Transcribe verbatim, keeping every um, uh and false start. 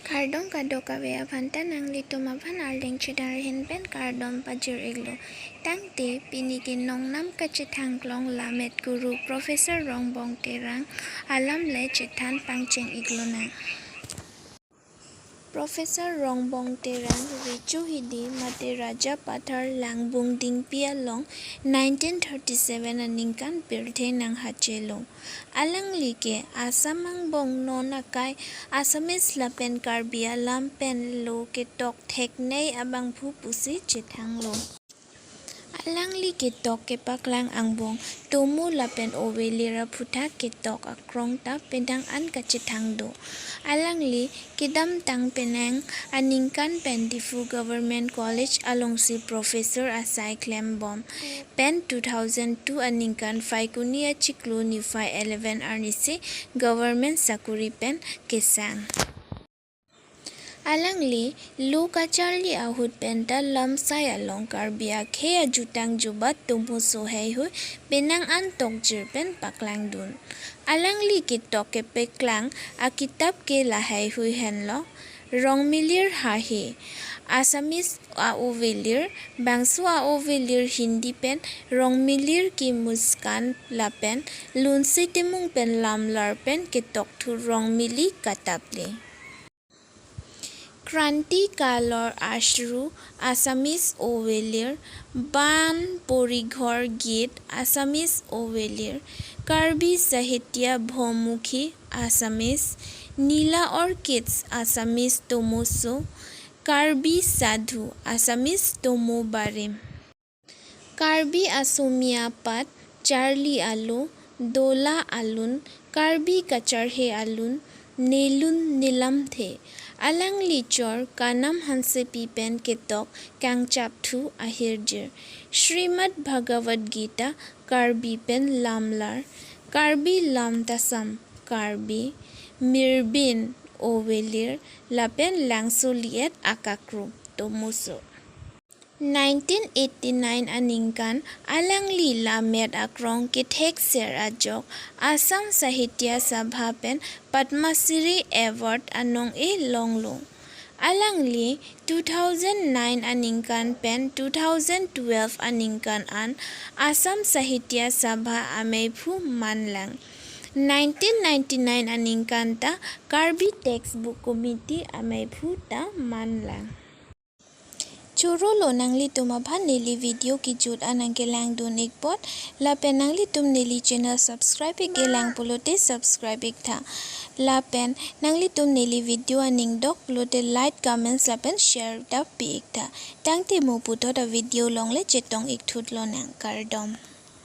Kardom kadokave aphanta, nanglitum aphan arleng chedar ahin pen kardom pajir iklo. Tangte pini ke nongnam kachethang klong Lammet Guru Professor Rongbong Terang alam le chethan pangcheng iklonang. Professor Rongbong Terang Recho Hidi mate Raja Pathar Langbung Dingpi along nineteen thirty-seven aningkan pirthe nanghachelo. Alangli ke Assam angbong non akai Assamese lapen Karbi alam pen lo ketok theknei abangphu pusi chethanglo. Alangli ketok kepaklang angbong Tomo lapen Ovelir aphuthak ketok akrong ta penang an kachethang do. Alangli kedamtang penang aningkan pen Diphu Government College alongsi professor asai klembom pen two thousand two aningkan Phaikuni achiklo niphai eleven arnisi government sakuri pen kesang. Alangli lo kacharli ahut penta lamsai along Karbi akhei ajutang jubat tomoso heihui penang an tokjir pen paklangdun. Alangli ketok kepeklang akitap ke laheihui henlo: Rongmilir Hahe, Assamese a-Ovelir, bangso a-Ovelir Hindi pen Rongmilir Ki Muskan lapen Lunse Timung pen Lamlar pen ketokthu Rongmili Katapli. Kranti Kalor Ashru, Assamese Ovelir, Ban Porighor Git, Assamese Ovelir, Karbi Sahitya Bhoumukhi, Assamese, Nila Orchids, Assamese tomoso, Karbi Sadhu, Assamese tomo barim. Karbi asomia pat charli alo, dola alun, Karbi kacharhe alun, nelun nelamthe. Alangli chor Kanam Hansepi pen ketok kangchapthu ahirjir: Srimad Bhagavad Gita Karbi pen Lamlar, Karbi Lamtasam Karbi, Mirbin, Ovelir lapen Langso Liet Akakruk tomoso. Nineteen eighty-nine aningkan alangli lammet akrong kethekser ajok Assam Sahitya Sabha pen Padma Shri Award anong-e longlo. Alangli two thousand nine aningkan pen two thousand twelve aningkan an Assam Sahitya Sabha ameiphu manlang. Nineteen ninety-nine aningkan ta Karbi Textbook Committee ameiphu ta manlang. Chorolo nanglitum aphan neli video kejut an nangkelangdun ikpot, lapen nanglitum neli channel subscribe ik-e lang pulote subscribe iktha. Lapen nanglitum neli video aning dok pulote like, comments lapen share ta pi iktha. Tangte mo puthot a-video along le chetong ikthut lonang. Kardom.